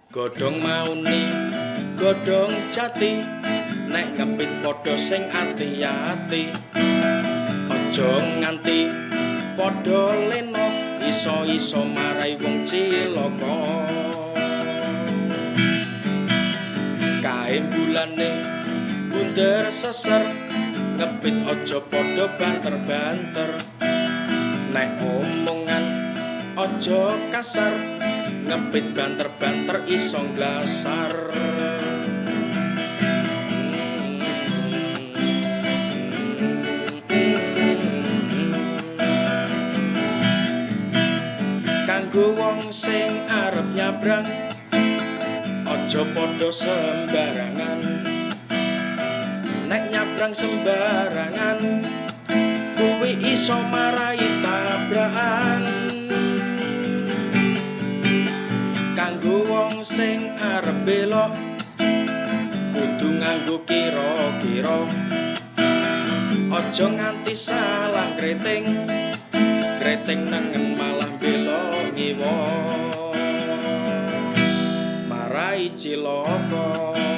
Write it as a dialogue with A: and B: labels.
A: Godhong mauni, godhong jati, nek ngepit padha sing ati-ati. Aja nganti padha lena, iso-iso marai wong cilaka. Kae bulane bunder seser, ngepit aja padha banter-banter. Nek omongan aja kasar, ngepit banter-banter iso nglasar. Kanggo wong sing arep nyabrang, aja padha sembarangan. Nek nyabrang sembarangan, kuwi iso marai tabrakan. Kanggo wong sing arep belok, kudu nganggo kira-kira. Aja nganti salah kreting, kreting nengen malah belok ngiwa, marai cilaka.